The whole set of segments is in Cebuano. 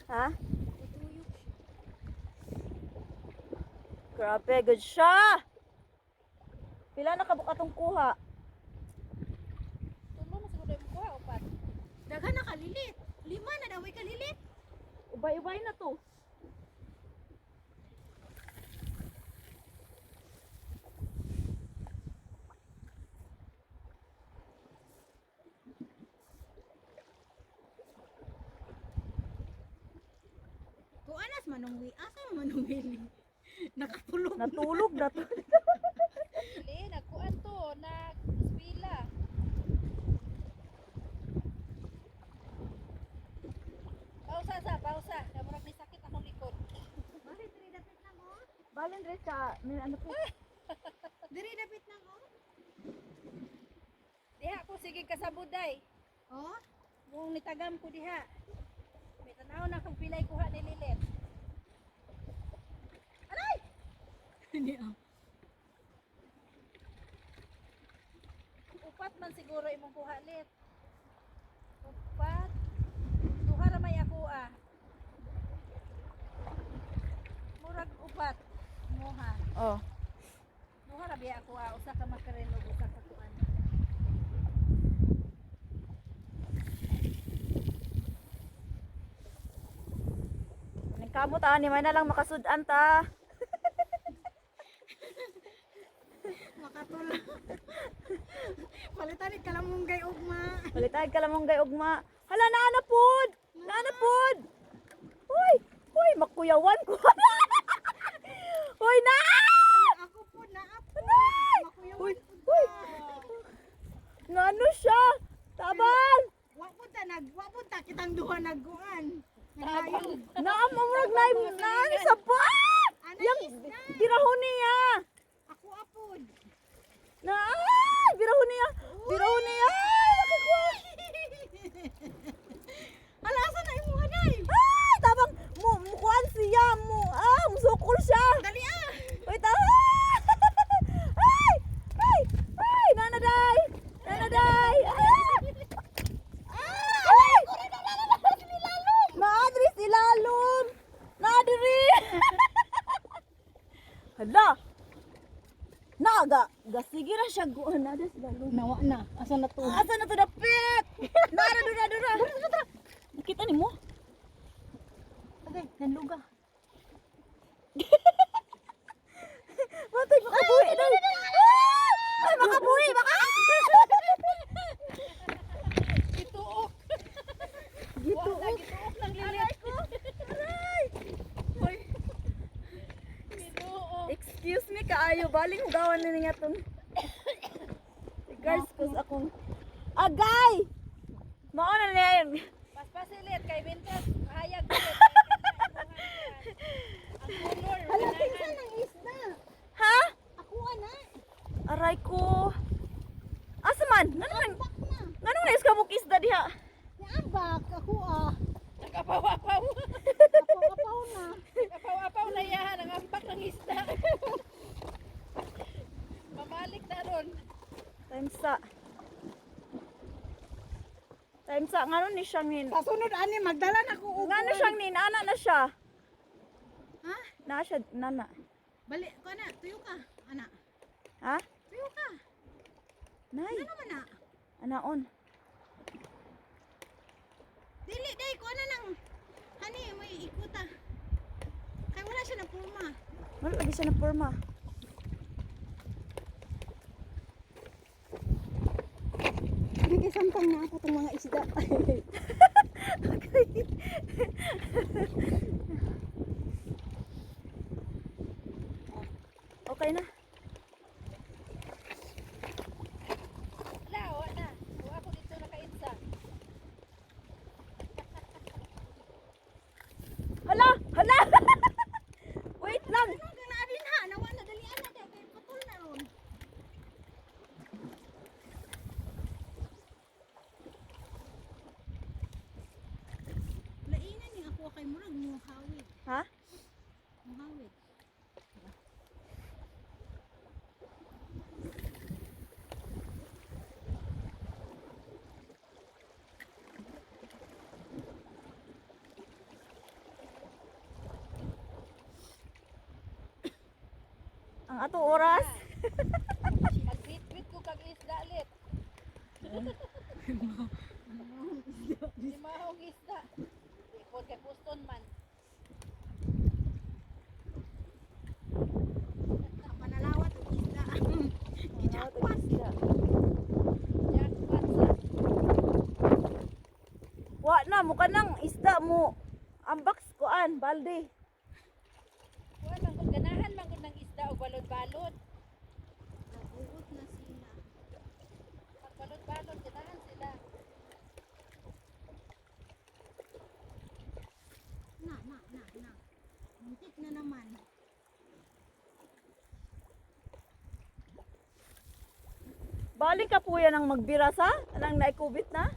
Ha? Tuyok siya. Grabe, good siya! Pila na kabuk atong kuha? Tulo na siguro yung kuha, upat. Daghan na kalilit. Lima na daw kalilit. Ubay-ubay na to. Kuanas manong wi. Asa man manong wili? Nakatulog. Natulog na to. Dili, nagkuan to, nag-spila. Pausa sa, pausa. Kaya may sakit akong likod. Bali diri dapit lang oh. Balin rin sa, may ano po. Diri dapit lang oh. Diha ko sige kasabuday. Oh. Buong nitagam ko diha. May tanaw na kung pilay kuha ni Lilit. Aray! Hindi ah. Upat man siguro imong kuha lit. Upat. Duha ra may ako ah. Murag upat. Muha. Oh. Duha ra biya ako ah. Usa ka makarel ug usa ka kuan. Nagkamot ta, ni may na lang makasudan ta. Makatulog. Palitan ni kalamunggay ugma. Palitag ka lamang gay ugma. Hala, naa na pod! Naa na pod! Uy! Uy, makuyawan ko. Uy, na! Ako po na po. Uy! Makuyawan Uy! Ngano siya? Tabang! Wa po ta nag wa po ta kitang duha nagkuan. Naglayog. Naa mamurag na naa sa pa! Ana Yang isda. birahon niya. Ako apod. Naa! Birahon niya. Birahon niya. Ay, nakakuha. Hala asa na imo haday? Ay, tabang mo mukuan siya mo. Ah, musukol siya. Dali ah. Wait, ah! Ay! Ay! Ay! Nana day! Nana day! Ah! Ay! Naadri si Lalom! Naadri! Hala! Naga! Gasige ra siya guan na si Lalom. Nawa na. Asa na to? Asa na to dapit? Nara dura dura. Nakita nimo? Okay, nanluga. Matay makabuhi na. Ay, makabuhi baka. Gituok. Gituok. Wala, gituok ng Lilit. Aray! Hoy, Gituok. excuse me kaayo baling hugawan ni nga tong. Regards ko sa akong agay. Mao na niya yun. Paspasilit kay Bintas. Hayag ko. Ang color. Hala kinsa nang isda? Ha? Ako ana. Aray ko. Asa man? Ngano man? Bak na. Ngano na ka mo isda diha? Naambak ako ah. Nagapaw-apaw. Ako apaw na. Nagapaw-apaw na iyahan ang ambak ng isda. Mamalik na ron. Time sa. Time sa ngano ni siyang nin. Sa sunod ani magdala na ko og Ngano siyang nin ana na siya. Ha? Na siya nana. Bali ko na, tuyo ka. Ana. Ha? Tuyo ka. Nay. Ano man na? Anaon. Dili day ko na nang hani may ikuta. Kay wala siya na purma. Wala lagi siya na porma. Hindi samtang na ako tong mga isda. Okay. Okay na. Wala, wala na. Wala ko dito nakainsa. Hala! Hala! Wait lang! Ano ka na din ha? Nawa na dalian na kay putol na ron. Lainan ni ako kay murag muhawid. Ha? Muhawid. Ang ato oras. Magbitbit ko kag isda lit. Limahong isda. Ipon kay Puston man. Panalawat og isda. Gijakpat. Jackpot sa. Wa na mo nang isda mo. Ambak kuan balde. Kuan man gud, ganahan man gud ng isda og balod-balod. Naguot na sila. Pag balod-balod ganahan sila. Na, na, na, na. Muntik na naman. Balik ka po yan ang magbira sa anang naikubit na.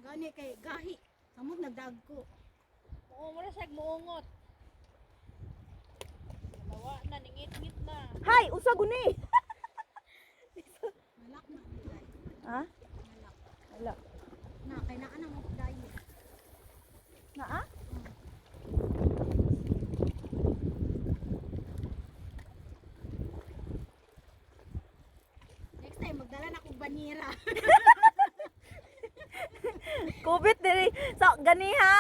Gani kay gahi. Samog nagdagko. Oo, mura siya muungot. Nawa na, ningit-ngit na. Hay, usa guni. Malak na ang day. Ha? Malak. Wala. Na kay naa na mo dayo. Naa? Next time magdala na kog banira. Kubit diri sa gani ha.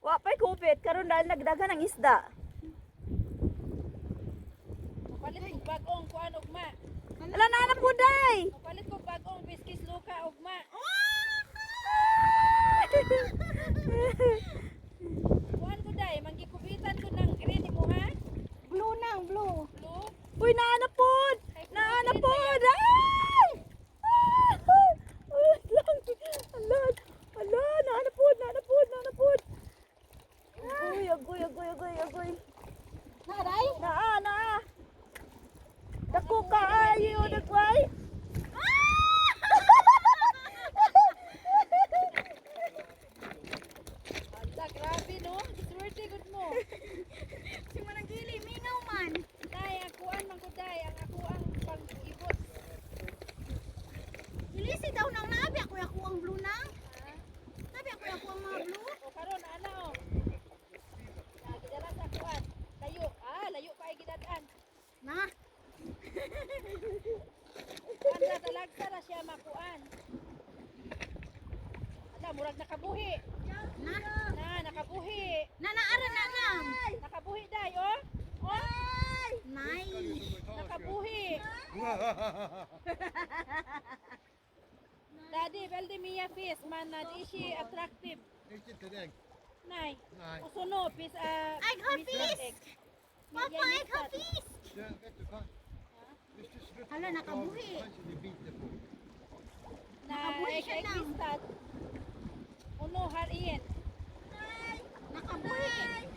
Wa pay kubit karon dahil nagdaghan ang isda. Palit kog bagong kuan ugma. Ala na na po day. Palit kog bagong biskis luka ugma. Kuan ko day, manggikubitan ko ng green mo ha. Blue nang blue. Blue. Uy, naa na pod. Naa na pod. Ay! Ah! Uy, lang. Ala, ala, naa na pod, naa na pod, naa na pod. Agoy, agoy, agoy, agoy, agoy. Naray. Naa, naa. Dako kaayo, dagway. Ala, grabe no. Swerte gud mo. Si Managili mingaw man. Day, ang kuan man ko day, ang ako ang pag-ibot. Ilisi daw nang naabi ako ako ang blue nang. Nabi ako ako ang mga blue. O karon ana o. Na gidala sa kuan. Layo. Ah, layo pa ay gidad-an. Na. Kuan ra talagsa ra siya makuan. Ala, murag nakabuhi. Na. Na, nakabuhi. Na naara na nang. Nakabuhi day, oh. Oh, Nay. nakabuhi. Daddy, veldig mye fisk, men di ikke attraktiv. Ikke til deg. Nei. Nei. Og så nå fisk Jeg har mistet fisk. jeg. Papa, Jeg jeg har mistet. fisk. Du, vet du hva? Hvis du slutter Hala, å klage, nakabuhi. så kanskje de biter på. Nei, Nakabuhi jeg, siya jeg nang. mistet. Og nå her igjen. Nakabuhi.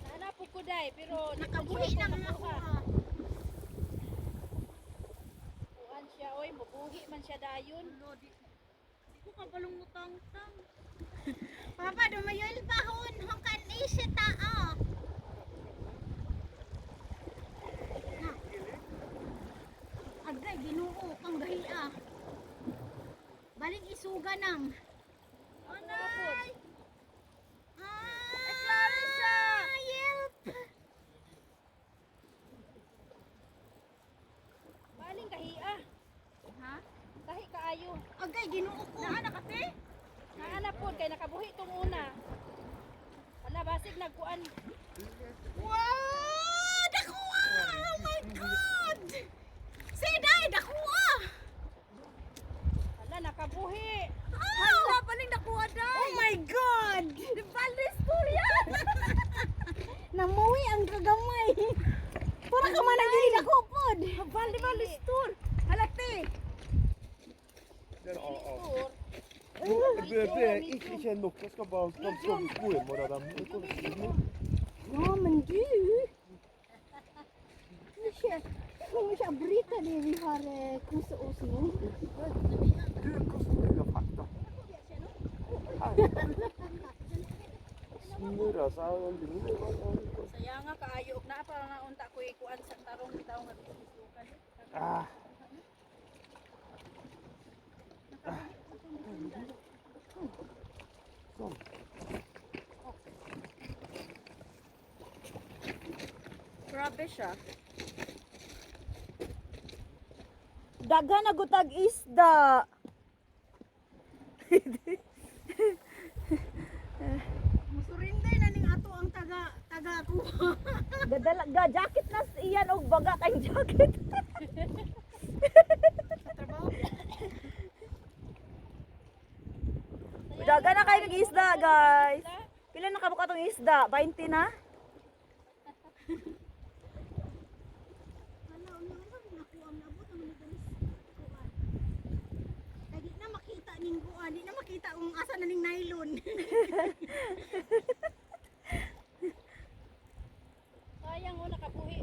Nahanap ko day, pero di ko Nakabuhi sure na kung mga nakuha. kuha. Kuhan siya, oy, mabuhi man siya dayon. Di ko kabalong mutang-tang. Papa, dumayol pa hon. Hongkan isya tao. Na. Agay, ginoo, kang gahia. Baling isuga nang. Anay! Ah, klaro siya. Yelp. Baling kahia. Ha? Kahi kaayo. Agay, ginoo ko. Naana kasi? Naanap po, kay nakabuhi tong una. Wala, basig nagkuan. Wow! Dakuha! Oh my God! Siday, dakuha! Wala, nakabuhi. Hala, paling nakuha day. Oh my God! Di balde istorya. Namuwi ang kagamay. Para ka man ang dili dako pod. Balde balde istor. Hala te. Den AA. Tur. Det er ikke nok. Jeg skal bare danse over skoen og det der. Ja, men du. Ikke, kan ikke avbryte det vi har koset oss nå. Du, hvordan du har fakt, da? Snurra seg veldig mye. Saya nga kaayo og naa para na unta ko ikuan sa tarong bitaw nga bisisukan. Ah. Sånn. Grabe siya. Daghan na gutag isda. Musurinde na ning ato ang taga taga kuha. Gadala ga jacket na iyan og baga kay jacket. Sa trabaho. Daghan na kayo ng isda, guys. Pila na kabuka tong isda? 20 na? Wala, unya unsa man ako ang naabot ang nagalis kuan. Kay di na makita ning kuan, di na makita kung asa na ning nylon. Sayang oh, nakabuhi.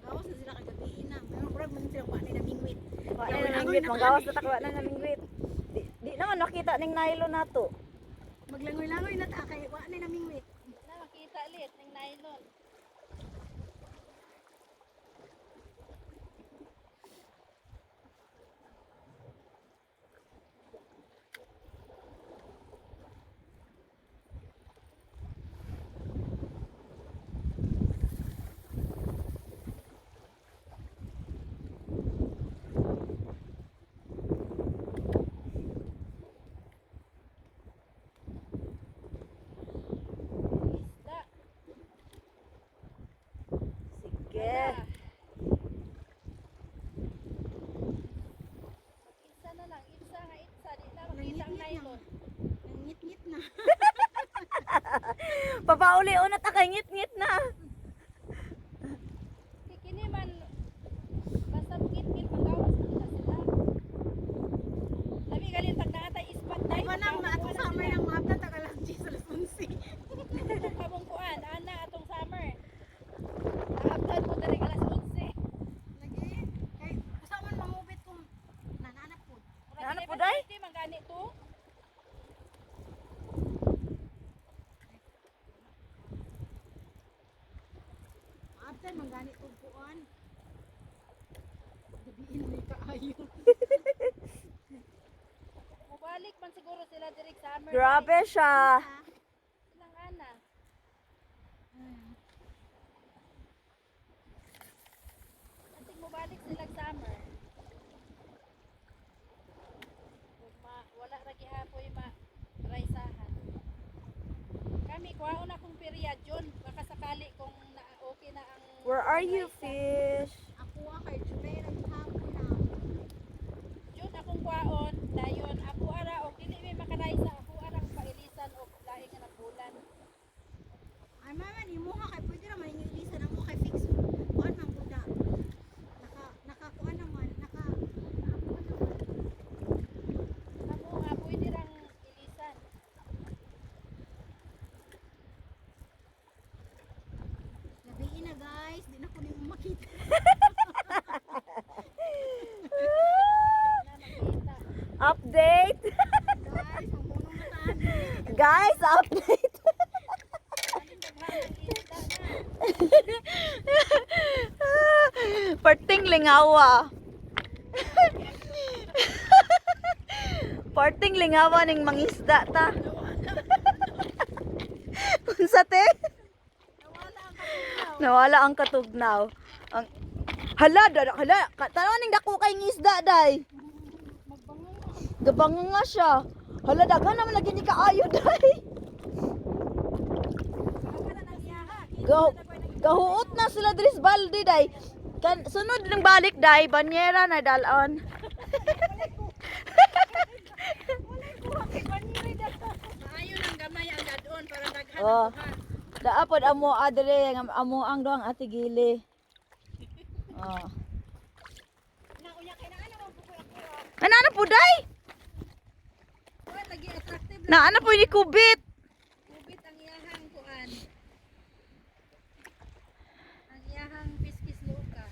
Gawas na sila kagabi na. Pero murag man sila kuan na mingwit. Wa na namingwit, manggawas na takwa na namingwit. Di, di naman nakita ning nylon nato. Maglangoy-langoy na ta kay wa na namingwit. Na makita lit ng nylon. Isda. Sige. Itsa na lang, itsa nga itsa, di na makita ang nylon. Nangit-ngit na. Papauli una ta kay ngit-ngit na. Kikini man basta mungit-ngit magawas na sila. Labi galin pag naatay ispat Di ba nang atong summer nang maabtan ta alas 10 alas 11. Atong kabong kuan, ana atong summer. Naabtan mo diri alas 11. Lagi kay usa man mangubit kung nananap po. Naana po, day? Di man gani to. Maabtan man gani kog kuan. Gabiin ni kaayo. Mubalik man siguro sila diri summer. Grabe siya. Silang ana. Ating mubalik sila summer. Ug ma, wala ra gihapoy ma raisahan. Kami kuhaon na kong period yun. Baka sakali kung na, okay na ang Where are you, raisa. fish? Ako ah, kay July ra gihapon na. June akong kuhaon dayon ako ara og dili mi makaraisa ako arang pailisan og laing nga bulan. Ay mama ni mo kay pwede ra man ilisan amo kay fix kuan man gud na. Naka nakakuan naman, naka nakakuan naman. Amo nga pwede rang ilisan. Gabiin na guys, di na ko nimo makita. Na makita. Update. Guys, mamunong na taan. Guys, update. Aning daghan ang isda na. Parting lingawa. Parting lingawa ning mangisda ta. Unsa te? Nawala ang katugnaw. Ang Hala, dada, hala. Tanaw ning dako kay ngisda day. Gabango nga siya. Hala, daghan naman lagi ni kaayo day. Gahuot na sila dris balde day. Kan sunod ng balik day, banyera na dalon. Maayo nang gamay ang dadon para daghan Oh. ang kuha. Daapod amo adre nga amo ang duhang atigili. Oh. Na unya kay naa naman po ko ako. Ana na po day? Kuha lagi attractive Na ana po ni kubit. kubit ang iyahang kuan. Ang iyahang piskis luka.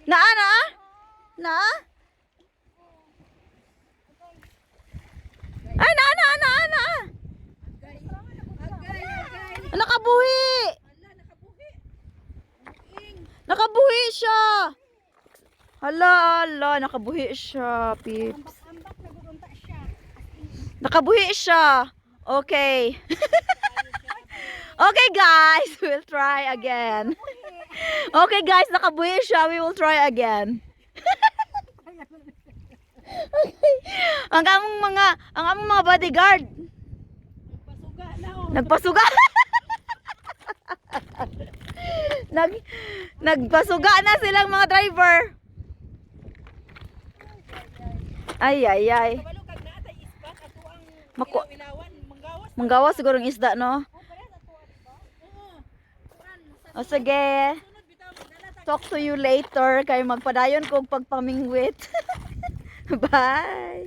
Naa na? Na? Ay naa naa naa naa. Agay, agay. Nakabuhi. Ala, nakabuhi. Ing. Nakabuhi siya. Hala, hala, nakabuhi siya, peeps. Ambak-ambak na gud unta siya. As in, Nakabuhi siya. Okay. Okay, guys, we'll try again. Okay, guys, nakabuhi siya. We will try again. Okay. Ang among mga bodyguard Pasuga na oh. nagpasuga. Nagpasuga na silang mga driver. Ay ay ay. Kabalo kag naa tay ispat ato ang ilaw-ilawan manggawas. Manggawas siguro ang isda, no? Oo. Kuan sa O sige. sunod bitaw magdala ta. Talk to you later kay magpadayon kog pagpamingwit. Bye.